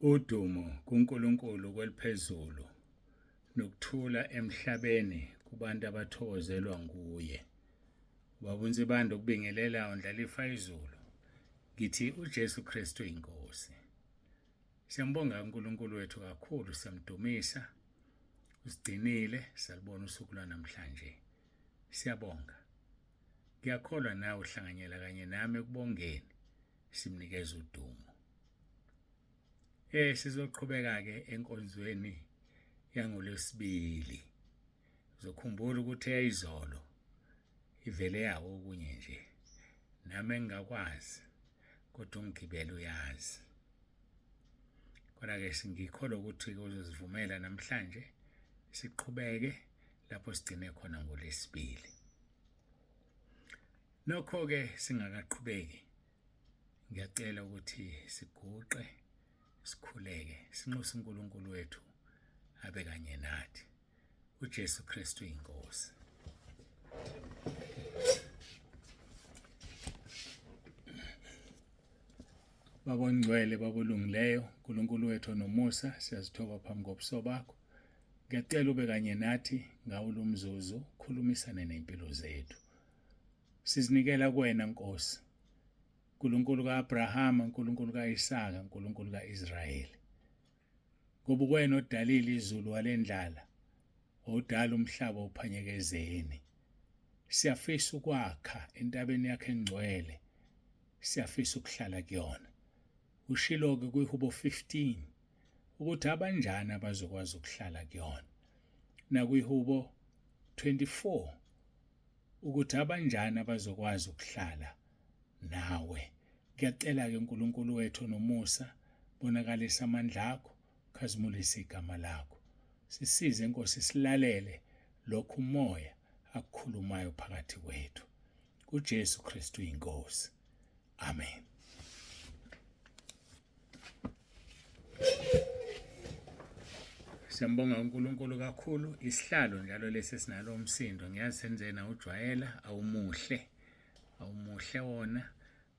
Udumo kuNkulunkulu kweliphezulu nokuthula emhlabeni kubantu abathokozelwa nguye. Ubaba uNsibande ukubingelela uNdlalifa izulu. Ngithi uJesu Kristu inkosi. Siyambonga uNkulunkulu wethu kakhulu, siyamdumisa. Usigcinile salibona usuku lwanamhlanje. Siyabonga. Ngiyakholwa nawe uhlanganyela kanye nami ekubongeni simnikeza udumo. Sizoqhubeka ke enkonzweni yangoLwesibili. Uzokhumbula ukuthi eyizolo ivele yawo okunye nje. Nami engingakwazi kodwa ungigibele uyazi. Kodwa ke singikholwa ukuthi uzosivumela namhlanje siqhubeke lapho sigcine khona ngoLwesibili. Nokho ke singakaqhubeki ngiyacela ukuthi siguqe sikhuleke sinxuse uNkulunkulu wethu abe kanye nathi. uJesu Kristu inkosi. Baba ongcwele, Baba olungileyo, uNkulunkulu wethu onomusa, siyazithoba phambi kobuso bakho. Ngiyacela ube kanye nathi ngawo lo mzuzu, khulumisane nempilo zethu. Sizinikela kuwena Nkosi. uNkulunkulu kaAbrahama, uNkulunkulu kaIsaka, uNkulunkulu kaIsrayeli. Ngoba uwena odalile izulu walendlala, owudala umhlaba uphanyekezeni. Siyafisa ukwakha entabeni yakhe engcwele, siyafisa ukuhlala kuyona. Ushilo-ke kwiHubo 15 ukuthi abanjani abazokwazi ukuhlala kuyona. NakwiHubo 24 ukuthi abanjani abazokwazi ukuhlala nawe. Ngiyacela-ke uNkulunkulu wethu onomusa, bonakalisa amandla akho, khazimulise igama lakho. Sisize Nkosi silalele lokhu uMoya akukhulumayo phakathi kwethu. KuJesu Kristu inkosi. Amen. Siyambonga uNkulunkulu kakhulu. Isihlalo njalo lesi sinalo umsindo. Ngiyazi senzena ujwayela awumuhle. Awumuhle wona.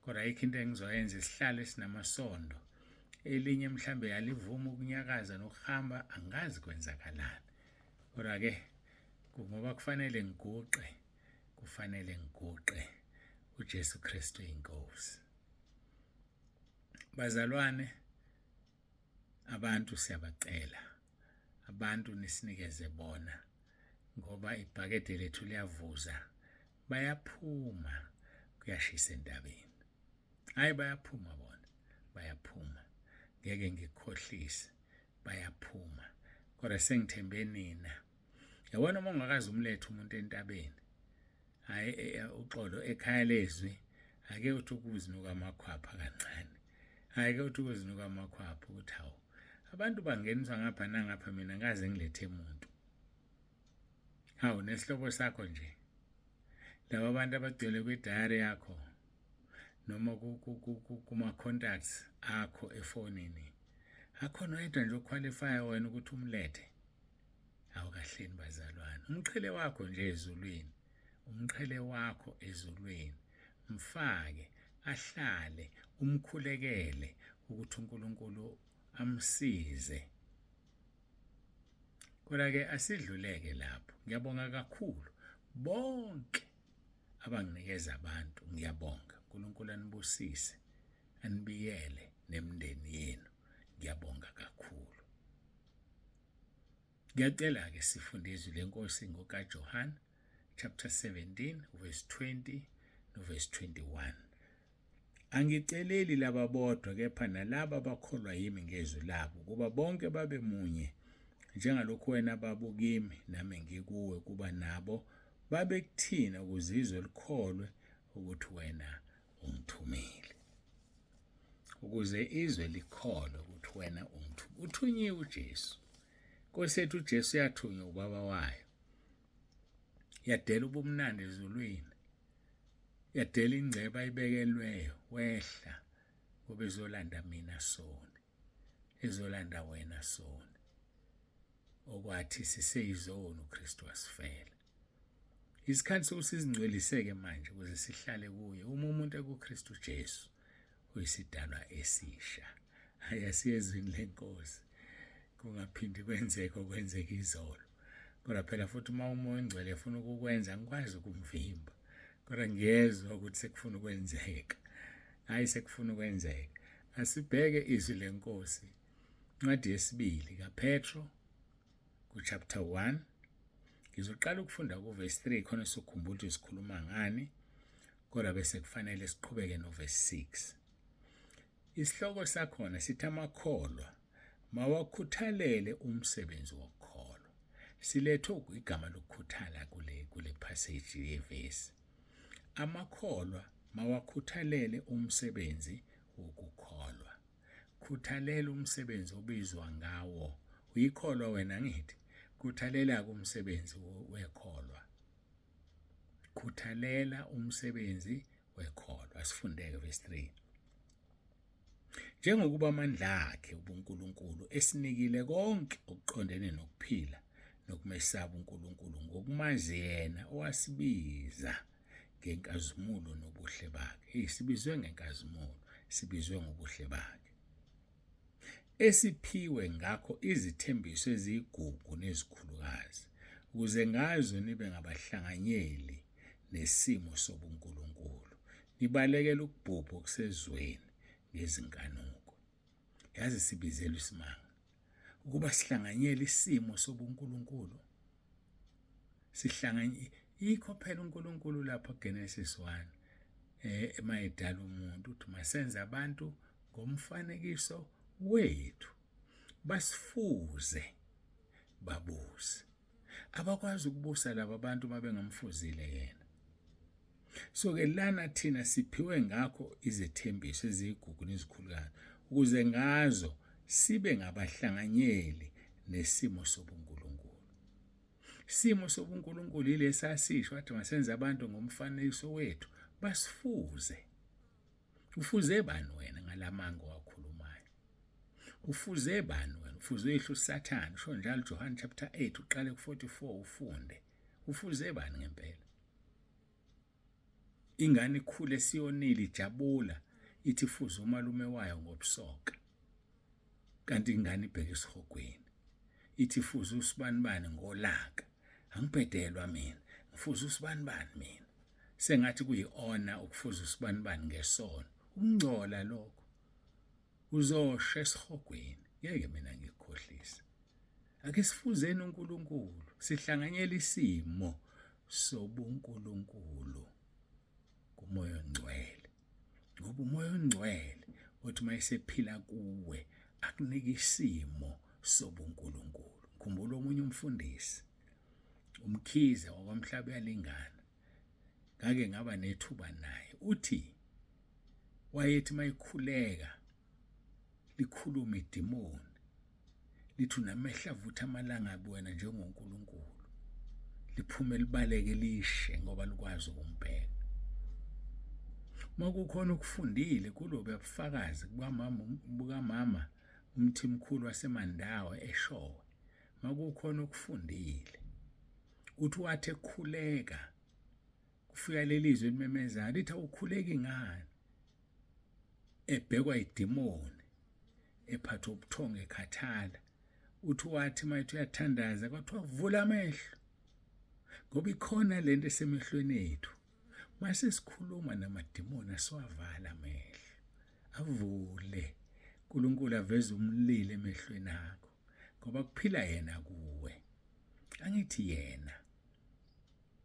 Kodwa ayikho into engizoyenza isihlalo esinamasondo. Elinye mhlambe alivuma ukunyakaza nokuhamba angazi kwenzakalani. Kodwa ke ngoba kufanele ngiguqe, kufanele ngiguqe uJesu Kristu inkosi. Bazalwane abantu siyabacela abantu nisinikeze bona ngoba ibhakede lethu liyavuza bayaphuma kuyashisa entabeni hayi bayaphuma bona bayaphuma ngeke ngikukhohlise bayaphuma kodwa sengithembe nina yabona uma ungakaze umlethe umuntu entabeni hayi e, e, uxolo ekhaya lezwi ake uthi ukuzinuka amakhwapha kancane hayi ke uthi ukuzinuka amakhwapha ukuthi hawu abantu bangeniswa ngapha nangapha mina ngaze ngilethe umuntu hawu nesihlobo sakho nje laba abantu abagcwele kwidayari yakho noma kuma-contacts akho efonini akhona oyedwa nje okhwalifaya wena ukuthi umlethe Awukahleni bazalwane. Umqhele wakho nje ezulwini. Umqhele wakho ezulwini. Mfake ahlale umkhulekele ukuthi uNkulunkulu amsize. Kodwa ke asidluleke lapho. Ngiyabonga kakhulu bonke abanginikeza abantu. Ngiyabonga. uNkulunkulu anibusise, anibiyele nemindeni yenu. Ngiyabonga kakhulu. Ngiyacela-ke sifunde izwi lenkosi ngokaJohane chapter 17 verse 20 no verse 21. Angiceleli laba bodwa kepha nalaba abakholwa yimi ngezwi labo kuba bonke babe munye njengalokhu wena baba ukimi nami ngikuwe kuba nabo babe kuthina ukuze izwe likholwe ukuthi wena ungithumile ukuze izwe likholwe ukuthi wena ungithumile uthunyiwe uJesu Nkosi yethu uJesu yathunywa ubaba wayo yadela ubumnandi ezulwini yadela ingcebo ayibekelweyo wehla ngoba ezolanda mina soni ezolanda wena soni okwathi siseyizoni uKristu wasifela Isikhathi sokuthi sizingcweliseke manje ukuze sihlale kuye. Uma umuntu ekuKristu Jesu uyisidalwa esisha. Hayi, asiyezwini lenkosi, kungaphindi kwenzeke okwenzeka izolo. Kodwa phela futhi uma uMoya oNgcwele efuna ukukwenza, angikwazi ukumvimba, kodwa ngiyezwa ukuthi sekufuna ukwenzeka. Hayi, sekufuna ukwenzeka. Asibheke izwi lenkosi, incwadi yesibili kaPetro kuchapter 1. Ngizoqala ukufunda kuverse 3 khona sokhumbula ukuthi sikhuluma ngani, kodwa bese kufanele siqhubeke noverse 6. Isihloko sakhona sithi amakholwa mawakhuthalele umsebenzi wokukholwa. Silethwe igama lokukhuthala kule passage yevesi. Amakholwa mawakhuthalele umsebenzi wokukholwa. Khuthalela umsebenzi obizwa ngawo. Uyikholwa wena ngithi? Khuthalela umsebenzi wekholwa. Khuthalela umsebenzi wekholwa. Asifundeke verse 3. Njengokuba amandla akhe ubuNkulunkulu esinikile konke okuqondene nokuphila nokumesaba uNkulunkulu ngokumazi yena owasibiza ngenkazimulo nobuhle bakhe. Hey, sibizwe ngenkazimulo, sibizwe ngobuhle bakhe. Esiphiwe ngakho izithembiso eziyigugu nezikhulukazi, ukuze ngazo nibe ngabahlanganyeli nesimo sobuNkulunkulu, nibalekele ukubhubha okusezweni ngezinkanuko. Yazi sibizelwe isimanga ukuba sihlanganyele isimo sobuNkulunkulu. Sihlanganye yikho phela uNkulunkulu lapha Genesis 1 mayedala umuntu uthi masenze abantu ngomfanekiso wethu, basifuze babuse. Abakwazi ukubusa laba bantu uma bengamfuzile yena. So ke lana thina siphiwe ngakho izethembiso eziyigugu nezikhulukazi ukuze ngazo sibe ngabahlanganyeli nesimo sobuNkulunkulu. Isimo sobuNkulunkulu yilesi asisho athi masenze abantu ngomfanekiso wethu basifuze. Ufuze bani wena ngalamanga owakhulumayo? Ufuze bani wena? Ufuze uyihlo uSathane. Usho njalo John chapter 8 uqale ku-44 ufunde. Ufuze bani ngempela? Ingane ikhule siyonile ijabula ithi ifuze umalume wayo ngobusoka. Kanti ingane ibheke esihogweni. Ithi ifuze usibanibani ngolaka. Angibhedelwa mina, ngifuze usibanibani mina. Sengathi kuyi-honor ukufuza usibanibani ngesono. Ukungcola lokho. Uzosha esihogweni. Ngeke mina ngikukhohlise. Ake sifuzeni uNkulunkulu, sihlanganyele isimo sobuNkulunkulu kuMoya oNgcwele. Ngoba uMoya oNgcwele othi uma esephila kuwe akunika isimo sobuNkulunkulu. Ngikhumbula omunye umfundisi, uMkhize wakwamhlaba uyalingana. Ngake ngaba nethuba naye. Uthi wayethi mayikhuleka likhulume idimoni lithi unamehlo avutha amalangabi wena njengoNkulunkulu, liphume libaleke lishe ngoba likwazi ukumbheka. Uma kukhona okufundile kulobu bufakazi bukamama uMthimkhulu waseMandawe eShowe, uma kukhona okufundile uthi wathi ekhuleka kufika leli zwi elimemezayo lithi awukhuleki ngani, ebhekwa idimoni ephathwa ubuthongo ekhathala. Uthi wathi mayethi uyathandaza kwathiwa vula amehlo, ngoba ikhona lento esemehlweni ethu. Mase sikhuluma namadimoni asiwavala amehlo, avule. uNkulunkulu aveze umlilo emehlweni akho ngoba kuphila yena kuwe. Angithi yena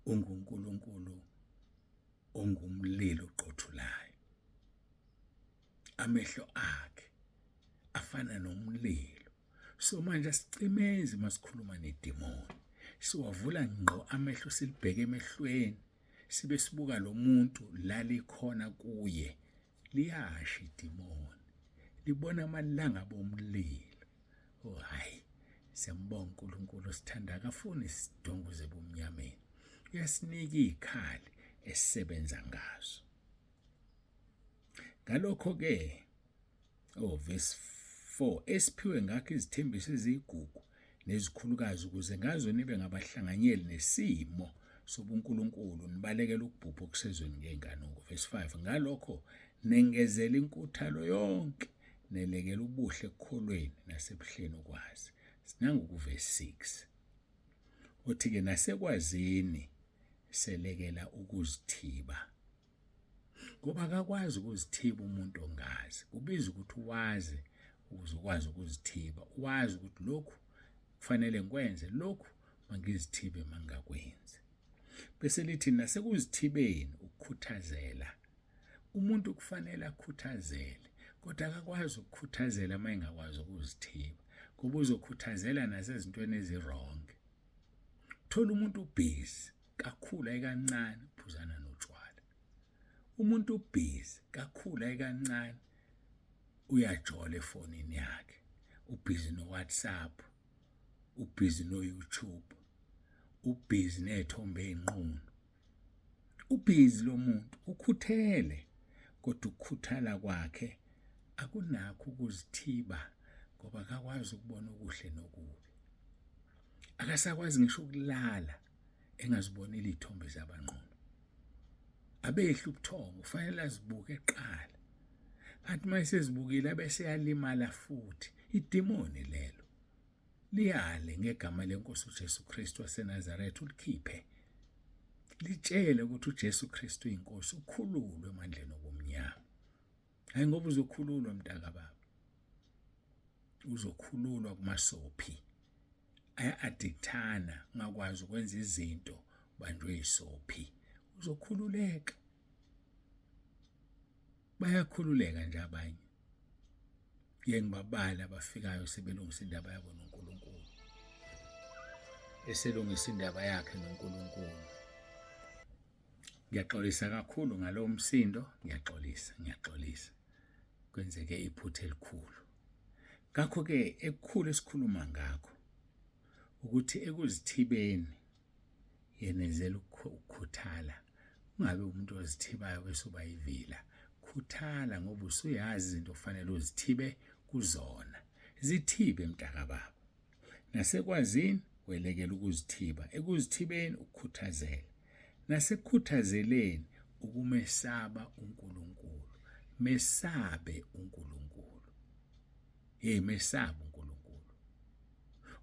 unguNkulunkulu ongumlilo oqothulayo. Amehlo akhe afana nomlilo. So manje asicimezi masikhuluma nedemoni, siwavula ngqo amehlo, silibheke emehlweni, sibe sibuka lo muntu la likhona kuye. Liyasha idemoni, libona amalangabi omlilo. Oh hayi, siyambonga uNkulunkulu osithanda, akafuni sidunguze ebumnyameni, uyasinika izikhali esisebenza ngazo. Ngalokho-ke, oh, verse 4, esiphiwe ngakho izithembiso eziyigugu nezikhulukazi ukuze ngazo nibe ngabahlanganyeli nesimo sobuNkulunkulu, nibalekele ukubhubha okusezweni ngenkanuko. Verse 5, ngalokho nengezela inkuthalo yonke Nelekela ubuhle ekukholweni nasebuhleni ukwazi. Sinangu kuvesi 6. Uthi-ke nasekwazini selekela ukuzithiba. Ngoba akakwazi ukuzithiba umuntu ongazi. Kubiza ukuthi wazi ukuze ukwazi ukuzithiba. Wazi ukuthi lokhu kufanele ngikwenze, lokhu mangizithibe mangakwenzi. Bese lithi nasekuzithibeni ukukhuthazela. Umuntu kufanele akhuthazele, kodwa akakwazi ukukhuthazela uma engakwazi ukuzithiba, ngoba uzokhuthazela nasezintweni ezi-wrong. Thola umuntu ubhizi kakhulu ayikancane uphuzana notshwala. Umuntu ubhizi kakhulu ayikancane uyajola efonini yakhe, ubhizi no-WhatsApp, ubhizi no-YouTube, ubhizi ney'thombe ey'nqunu. Ubhizi lo muntu ukhuthele kodwa ukukhuthala kwakhe akunakho ukuzithiba ngoba akakwazi ukubona okuhle nokubi. Akasakwazi ngisho ukulala engazibonile iy'thombe zabanqunu. Abehli ubuthongo ufanele azibuke kuqala. Athi uma esezibukile abese eyalimala futhi. Idimoni lelo. Liyale ngegama lenkosi uJesu Kristu waseNazaretha ulikhiphe. Litshele ukuthi uJesu Kristu uyinkosi ukhululwe emandleni obumnyama. Hayi ngoba uzokhululwa mntaka baba. Uzokhululwa kumasophi. Aya-addictana ungakwazi ukwenza izinto banjwe yisophi. Uzokhululeka. Bayakhululeka nje abanye. Ngeke ngibabale abafikayo sebelungisa indaba yabo noNkulunkulu. Eselungisa indaba yakhe noNkulunkulu. Ngiyaxolisa kakhulu ngalowo msindo, ngiyaxolisa, ngiyaxolisa. Kwenzeke iphutha elikhulu. Ngakho-ke ekukhulu esikhuluma ngakho ukuthi ekuzithibeni yenezela ukukhuthala ungabe umuntu ozithibayo bese uba yivila khuthala ngoba usuyazi izinto okufanele uzithibe kuzona zithibe mntakababa nasekwazini welekela ukuzithiba ekuzithibeni ukukhuthazela nasekukhuthazeleni ukumesaba uNkulunkulu mesabe uNkulunkulu hey mesabe uNkulunkulu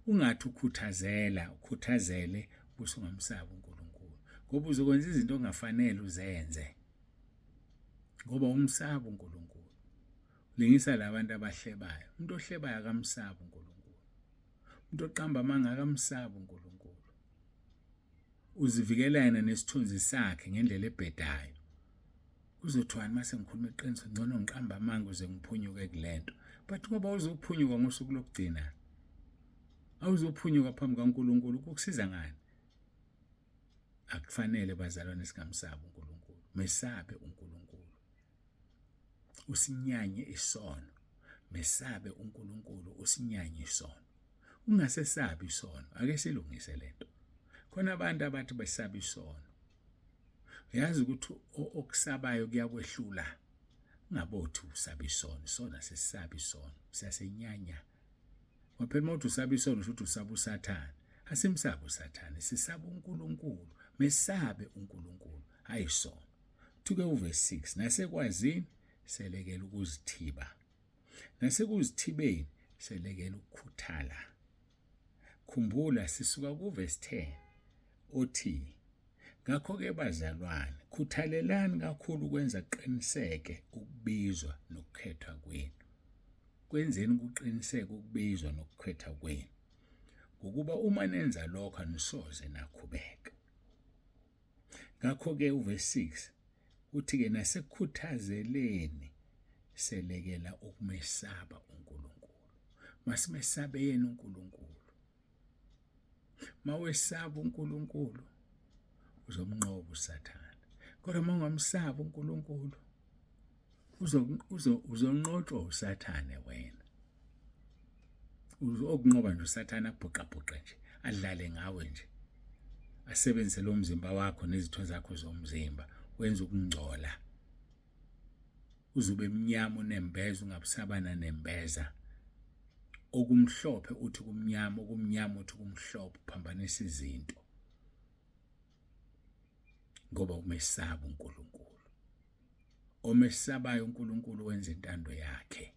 Ungathi ukhuthazela, ukhuthazele bese ungamsabi uNkulunkulu. Ngoba uzokwenza izinto ongafanele uzenze. Ngoba umsabi uNkulunkulu. Lingisa labantu abahlebayo. Umuntu ohlebayo akamsabi uNkulunkulu. Umuntu oqamba amanga akamsabi uNkulunkulu. Uzivikela yena nesithunzi sakhe ngendlela ebhedayo. Kuzothiwani uma sengikhuluma iqiniso ngcono ngiqamba amanga uze ngiphunyuke kulento. But ngoba uzophunyuka ngosuku lokugcina. Awuzophunyuka phambi kaNkulunkulu kukusiza ngani? Akufanele bazalwane singamsabi uNkulunkulu. Mesabe uNkulunkulu. Usinyanye isono. Mesabe uNkulunkulu usinyanye isono. Ungasesabi isono. Ake silungise lento. Khona abantu abathi besaba isono. Uyazi ukuthi okusabayo kuyakwehlula. Ungabothi usaba isono, isona sesisaba isono, siyasenyanya. Ngoba phela uma uthi usaba isono usho ukuthi usaba uSathane. Asimsabi uSathane, sisaba uNkulunkulu. Mesabe uNkulunkulu, hayi isono. Thuke uvesi 6 nasekwazini selekela ukuzithiba. Nasekuzithibeni selekela ukukhuthala. Khumbula sisuka kuvesi 10 othi ngakho-ke bazalwane khuthalelani kakhulu ukwenza kuqiniseke ukubizwa nokukhethwa kwenu. Kwenzeni kuqiniseke ukubizwa nokukhethwa kwenu. Ngokuba uma nenza lokho anisoze nakhubeka. Ngakho-ke uvesi 6 uthi-ke nasekukhuthazeleni selekela ukumesaba uNkulunkulu. Masimesabe yena uNkulunkulu. Mawesaba uNkulunkulu uzomnqoba uSathane. Kodwa uma ungamsabi uNkulunkulu uzonqotshwa uSathane wena. Okunqoba nje uSathane akubhuqabhuqe nje adlale ngawe nje. Asebenzise lo mzimba wakho nezitho zakho zomzimba wenza ukungcola. Uzube mnyama unembeza ungabusabana nembeza. Okumhlophe uthi kumnyama, okumnyama uthi kumhlophe, uphambanisa izinto. Ngoba umesaba uNkulunkulu. Omesabayo uNkulunkulu wenza intando yakhe.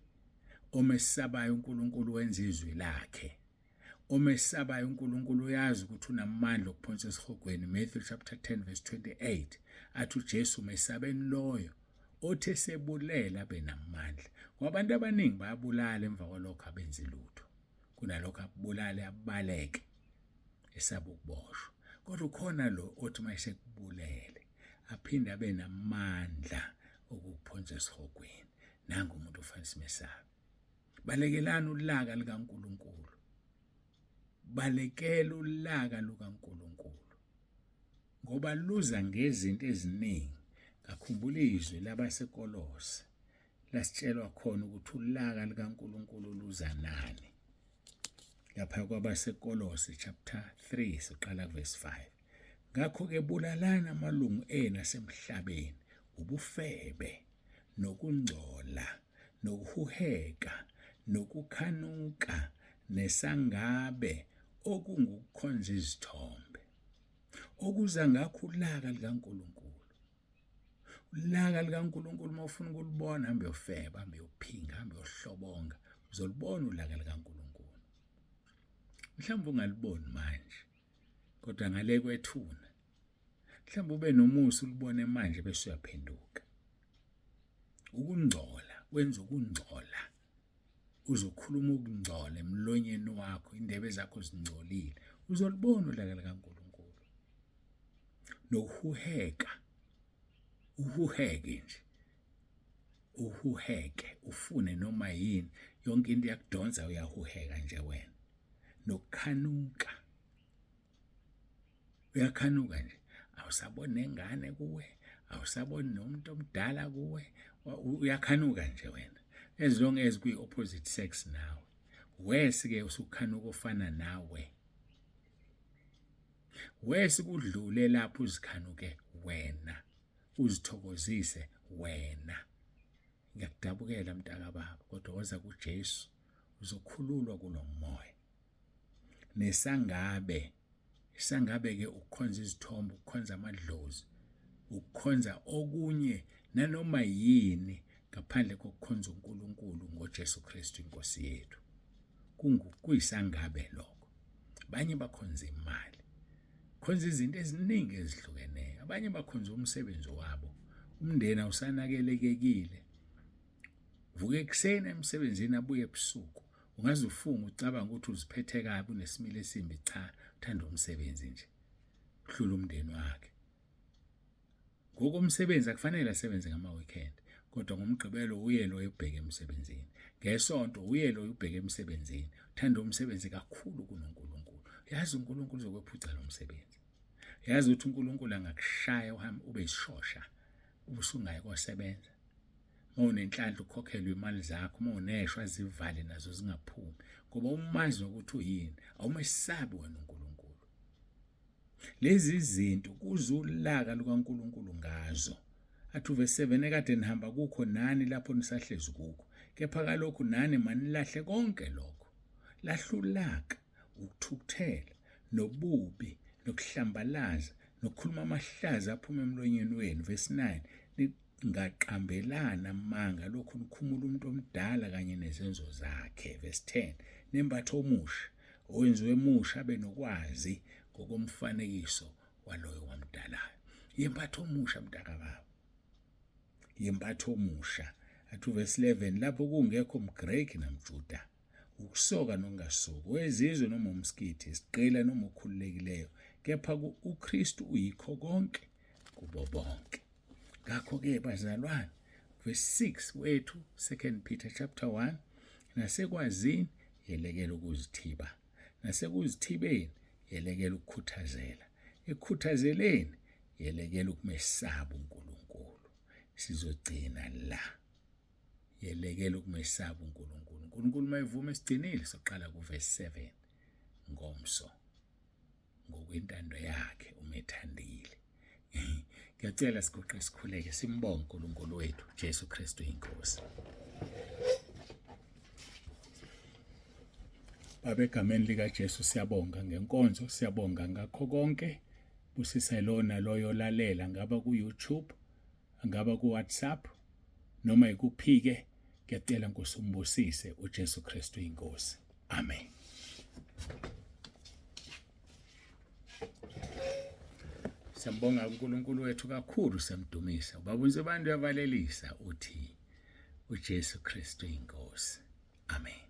Omesabayo uNkulunkulu wenza izwi lakhe. Omesabayo uNkulunkulu uyazi ukuthi unamandla okuphonsa esihogweni. Matthew chapter 10 verse 28 athi uJesu mesabeni loyo othi esebulela benamandla. Ngoba abantu abaningi bayabulala emva kwalokho abenzi lutho. Kunalokho abulale abaleke esaba ukuboshwa. Kodwa ukhona lo othi mayesekubulele aphinde abe namandla okukuphonsa esihogweni. Nangu umuntu ofanele simesabe. Balekelani ulaka likaNkulunkulu. Balekela ulaka lukaNkulunkulu. Ngoba luza ngezinto eziningi. Ngakhumbula izwi labaseKolose lasitshelwa khona ukuthi ulaka likaNkulunkulu luza nani. Lapha kwabaseKolose chapter 3 siqala verse 5. Ngakho-ke bulalani amalungu enu asemhlabeni, ubufebe nokungcola nokuhuheka nokukhanuka nesangabe okungukukhonza izithombe okuza ngakho ulaka likaNkulunkulu. Ulaka likaNkulunkulu uma ufuna ukulubona hambe uyofeba, hambe uyophinga, hambe uyohlobonga, uzolubona ulaka likaNkulunkulu. Mhlawumbe ungaluboni manje kodwa ngale kwethuna mhlawumbe ube nomusa ulubone manje bese uyaphenduka. Ukungcola wenza ukungcola uzokhuluma ukungcola emlonyeni wakho, indebe zakho zingcolile, uzolubona ulaka likaNkulunkulu. Nokuhuheka, uhuheke nje, uhuheke ufune noma yini, yonke into iyakudonsa, uyahuheka nje wena. Nokukhanuka, uyakhanuka nje, awusaboni nengane kuwe, awusaboni nomuntu omdala kuwe, uyakhanuka nje wena, as long as kwi-opposite sex nawe. Worse ke usukhanuka ofana nawe. Worse kudlule lapho uzikhanuke wena, uzithokozise wena. Ngiyakudabukela mntakababa, kodwa woza kuJesu uzokhululwa kulomoya. Nesangabe, isangabe-ke ukukhonza izithombe, ukukhonza amadlozi, ukukhonza okunye nanoma yini ngaphandle kokukhonza uNkulunkulu ngoJesu Kristu iNkosi yethu. Kuyisangabe lokho. Abanye bakhonza imali, khonza izinto eziningi ezihlukeneyo. Abanye bakhonza umsebenzi wabo, umndeni awusanakelekekile. Vuka ekuseni emsebenzini abuye ebusuku. Ungaze ufunge ucabanga ukuthi uziphethe kabi unesimilo esimbi, cha, uthanda umsebenzi nje. Uhlula umndeni wakhe. Ngokomsebenzi akufanele asebenze ngama-weekend, kodwa ngoMgqibelo uye lo ubheke emsebenzini. Ngesonto uye lo ubheke emsebenzini. Uthanda umsebenzi kakhulu kunoNkulunkulu. Yazi uNkulunkulu uzokwephuca lo msebenzi. Yazi ukuthi uNkulunkulu angakushaya uhambe ube isishosha ubusungayi kosebenza. Uma unenhlanhla ukhokhelwe imali zakho, uma uneshwa zivale nazo zingaphumi, ngoba umazi nokuthi uyini, awumesabi wena uNkulunkulu. Lezi zinto kuza ulaka lukaNkulunkulu ngazo. Athi uvesi 7 ekade nihamba kukho nani lapho nisahlezi kukho, kepha kalokhu nani manilahle konke lokho. Lahlulaka ukuthukuthela nobubi nokuhlambalaza nokukhuluma amahlazo aphuma emlonyeni wenu. Verse 9 ningaqambelani amanga lokhu nikhumula umuntu omdala kanye nezenzo zakhe. Verse 10 nembatho omusha owenziwe musha abe nokwazi ngokomfanekiso waloyo wamdalayo. Yembatho omusha mntakababa, yembatho omusha. Athi verse 11 lapho kungekho mGreki namJuda, ukusoka nokungasuki, wezizwe noma umSkithi, isigqila noma okhululekileyo, kepha uKristu uyikho konke kubo bonke. Ngakho-ke bazalwane, verse 6 wethu 2 Peter chapter 1, nasekwazini yelekela ukuzithiba, nasekuzithibeni yelekela ukukhuthazela, ekukhuthazeleni yelekela ukumesaba uNkulunkulu. Sizogcina la. Yelekela ukumesaba uNkulunkulu. uNkulunkulu mayevume sigcinile soqala kuverse 7 ngomso ngokwentando yakhe umethandile. Ngiyacela siguqe sikhuleke simbonge uNkulunkulu wethu Jesu Kristu inkosi. Baba, egameni likaJesu siyabonga ngenkonzo, siyabonga ngakho konke. Busisa lona loyo lalela ngaba ku YouTube, angaba ku WhatsApp noma ikuphike. Ngiyacela Nkosi umbusise uJesu Kristu inkosi. Amen. Siyambonga uNkulunkulu wethu kakhulu siyamdumisa. Ubaba uNsibande uyavalelisa uthi uJesu Kristu inkosi. Amen.